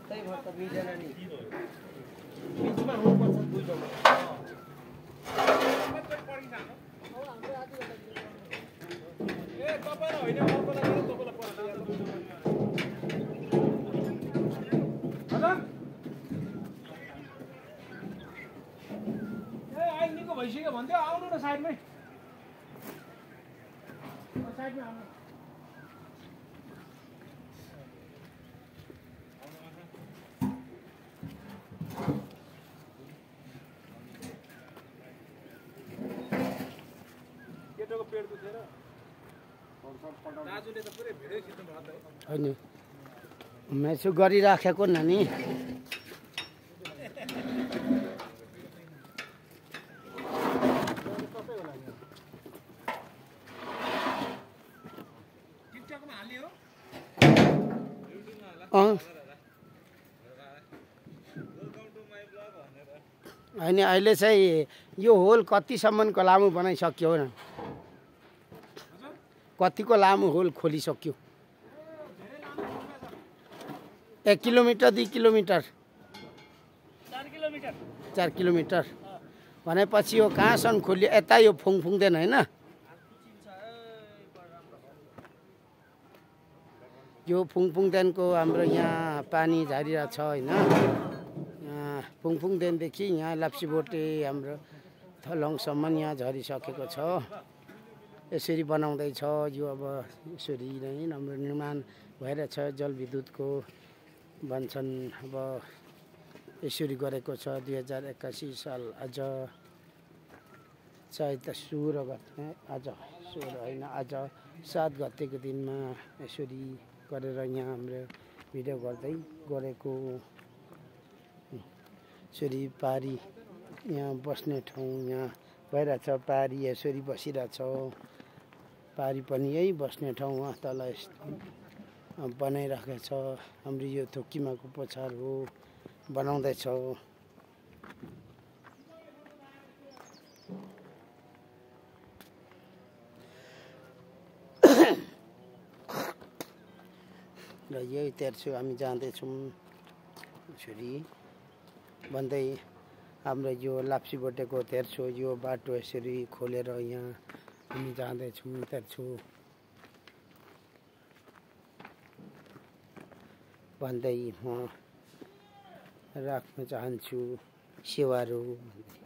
त्यही भएर त मिलेन नि बिचमा हुनुपर्छ दुई ठाउँमा ए तपाईलाई होइन अर्कोलाई गरेर तपाईलाई पर्छ ए आइ निको भइसक्यो भन्थ्यो आउनु न साइडमै साइडमा आउनु केटोको पेट दुखेर दाजुले त पुरै भिडियो खिच्नु भयो त होइन मेसो गरिराखेको नानी टिकटकमा हाल्ने हो होइन अहिले चाहिँ यो होल कतिसम्मको लामो बनाइसक्यो न कतिको लामो होल खोलिसक्यो 1 किलोमिटर 2 किलोमिटर 4 किलोमिटर भनेपछि यो कहाँसम्म खोलियो यता यो फुङफुङदैन होइन यो फुङफुङदेनको हाम्रो यहाँ पानी झरिरहेछ होइन फुङफुङदेनदेखि यहाँ लाप्सीबोटे हाम्रो थलङसम्म यहाँ झरिसकेको छ यसरी बनाउँदैछ यो अब यसरी नै हाम्रो निर्माण भइरहेछ जलविद्युतको भन्छन् अब यसरी गरेको छ 2081 साल आज चैत 16 गते आज 16 होइन आज 7 गतेको दिनमा यसरी गरेर यहाँ हाम्रो भिडियो गर्दै गरेको यसरी पारी यहाँ बस्ने ठाउँ यहाँ भइरहेछ पारी यसरी बसिरहेछ पारी पनि यही बस्ने ठाउँ वहाँ तल बनाइराखेको छ हाम्रो यो थोकीमाको पोछार हो बनाउँदैछ र यही तेर्छु हामी जाँदैछौँ यसरी भन्दै हाम्रो यो लाप्सीबोटेको तेर्छु यो बाटो यसरी खोलेर यहाँ हामी जाँदैछौँ तेर्छु भन्दै म राख्न चाहन्छु सेवाहरू भन्दै